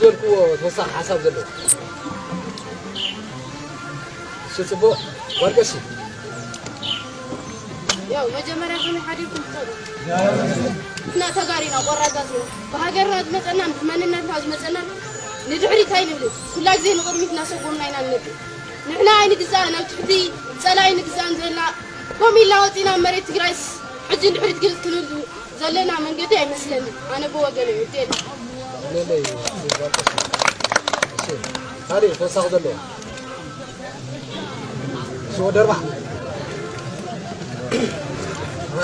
ዝበልክዎ ተወሳኺ ሓሳብ ዘለዎ? እሺ፣ ጽቡቕ። ጓል ቀሺ። ያው መጀመርያ ከመይ ሓዲርኩም ትፈልጡ? ንሕና ተጋሩ ኢና፣ ቆራጻት ኢና። ብሃገርና ዝመጸና፣ ብመንነትና ዝመጸና ንድሕሪት ኣይንብልን። ኩላ ግዜ ንቕድሚት እናሰጎምና ኢና ንነብር። ንሕና ኣይንግዛእን፣ ኣብ ትሕቲ ጸላኢ ንግዛእን ዘለና። ከምኡ ኢልና ወጺና ኣብ መሬት ትግራይስ ሕጂ ንድሕሪት ግልጽ ክንብል ዘለና መንገዲ ኣይመስለንን። ኣነ ብወገነይ ወዲ የለ። ለለይ፣ እሺ፣ ካልእ ተወሳኺ ዘለዎ? እሺ፣ ወዲ ኣርባዕ።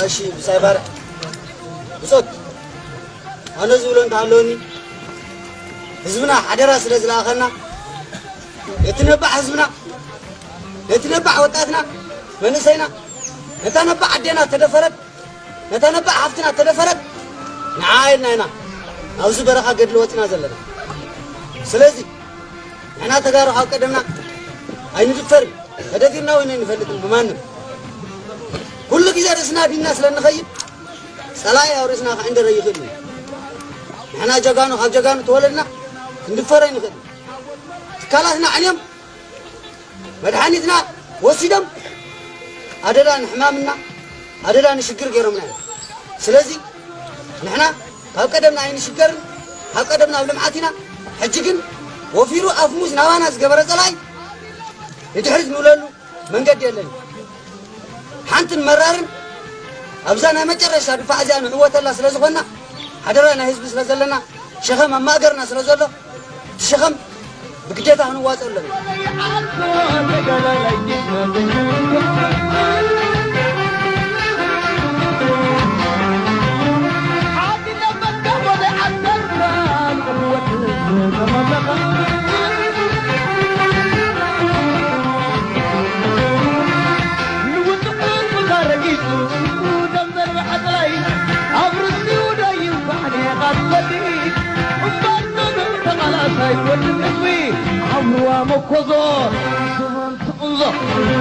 እሺ፣ ብጻይ ባርዕ። ብጾት፣ ኣነ ዝብሎ እንተሃለወኒ፣ ህዝብና ሓደራ ስለ ዝለኣኸና፣ ነቲ ነባዕ ህዝብና፣ ነቲ ነባዕ ወጣትና፣ መንእሰይና፣ ነታ ነባዕ ኣዴና ተደፈረት፣ ነታ ነባዕ ሃፍትና ተደፈረት፣ ንዓ ኢልና ኢና ኣብዚ በረኻ ገድሊ ወፂና ዘለና። ስለዚ ንሕና ተጋሩ ካብ ቀደምና ኣይንድፈርን፣ ተደፊርና እውን ኣይንፈልጥን ብማንም። ኩሉ ግዜ ርእስና ዲና ስለ እንኸይድ ፀላኢ ኣብ ርእስና ክዕንደር ኣይኽእልን እዩ። ንሕና ጀጋኑ ካብ ጀጋኑ ተወለድና ክንድፈር ኣይንኽእልን። ትካላትና ዕንዮም መድሓኒትና ወሲዶም ኣደዳ ንሕማምና ኣደዳ ንሽግር ገይሮምና እዮም። ስለዚ ንሕና ካብ ቀደምና ኣይንሽገርን፣ ካብ ቀደምና ኣብ ልምዓት ኢና። ሕጂ ግን ወፊሩ ኣፍ ሙዝ ናባና ዝገበረ ጸላኢ ንድሕሪት ንብለሉ መንገዲ የለን። ሓንትን መራርን ኣብዛ ናይ መጨረሻ ድፋዕ እዚኣ ንዕወተላ ስለ ዝኾንና ሓደራ ናይ ህዝቢ ስለ ዘለና ሸኸም ኣብ ማእገርና ስለ ዘሎ እቲ ሸኸም ብግዴታ ክንዋፅኦ ኣለና። ኣብ ርእሲኡ ደይብ ባሕሪ ቓል ወዲ እምበር ንብር ተቓላሳይ ወዲ ህዝቢ ኣብርዋ መኮዞ ስምን ትቕንዞ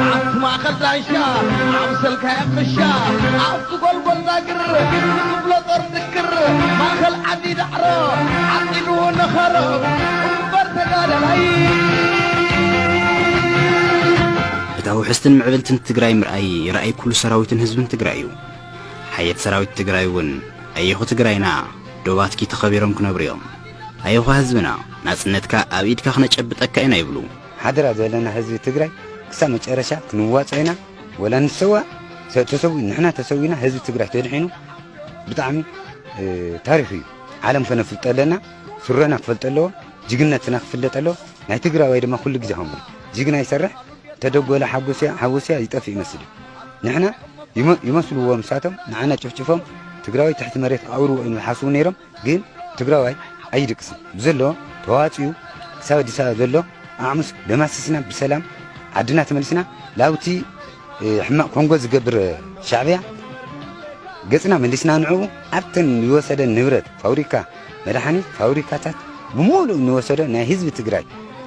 ኣብቲ ማእኸል ዳንሻ ኣብ ሰልካያ ቅሻ ኣብቲ ጎልጎል ዛግር ንብሎ ጦር ድክር ማእኸል ዓዲ ዳዕሮ ዓቂቡ ነኸሮ እምበር ተጋዳላይ። እታ ውሕስትን ምዕብልትን ትግራይ ምርኣይ ራእይ ኩሉ ሰራዊትን ህዝብን ትግራይ እዩ። ሓየት ሰራዊት ትግራይ እውን ኣየኹ ትግራይና ዶባትኪ ተኸቢሮም ክነብሩ እዮም። ኣየኹ ህዝብና ናጽነትካ ኣብ ኢድካ ክነጨብጠካ ኢና ይብሉ። ሓደራ ዘለና ህዝቢ ትግራይ ክሳብ መጨረሻ ክንዋጾ ኢና። ወላ ንሰዋ፣ ሰ-፣ ተሰዊ-፣ ንሕና ተሰዊና ህዝቢ ትግራይ ተድሒኑ ብጣዕሚ፣ እ፣ ታሪኽ እዩ። ዓለም ከነፍልጦ ኣለና። ስረና ክፈልጦ ኣለዎ። ጅግንነትና ክፍለጥ ኣለዎ። ናይ ትግራዋይ ድማ ኩሉ ግዜ ከምኡ እዩ። ጅግና ይሰርሕ፣ ተደጎለ ሓጎስያ፣ ሓጎስያ ይጠፍእ ይመስል እዩ። ንሕና ይመ-፣ ይመስልዎም ንሳቶም፣ ንዓና ጭፍጭፎም ትግራዋይ ትሕቲ መሬት ኣውርዎ እዮም ዝሓስቡ ነይሮም። ግን ትግራዋይ ኣይድቅስን። ብዘሎ ተዋፅዩ ክሳብ ኣዲስ ኣበባ ዘሎ ኣዕሙስ ደማሲስና ብሰላም ዓድና ተመሊስና ላብቲ፣ እ፣ ሕማቕ ኮንጎ ዝገብር ሻዕብያ ገጽና መሊስና ንዕኡ ኣብተን ዝወሰደን ንብረት ፋብሪካ መድሓኒት ፋብሪካታት ብምሉእ እንወሰዶ ናይ ህዝቢ ትግራይ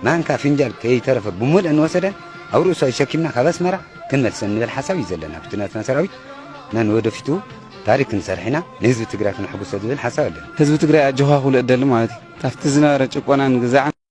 ማንካ ፍንጃል ከይተረፈ ብምሉእ እንወሰደን ኣብ ርእሱ ኣሸኪምና ካብ ኣስመራ ክንመልሰን ንብል ሓሳብ እዩ ዘለና። ብቲ ናትና ሰራዊት እና ንወደፊቱ ታሪክ ክንሰርሕ ኢና፣ ንህዝቢ ትግራይ ክነሕጉሶ ዝብል ሓሳብ ኣለና። ህዝቢ ትግራይ ኣጆኻ ክብሎ እደሊ ማለት እዩ። ካብቲ ዝነበረ ጭቆናን ግዛዕን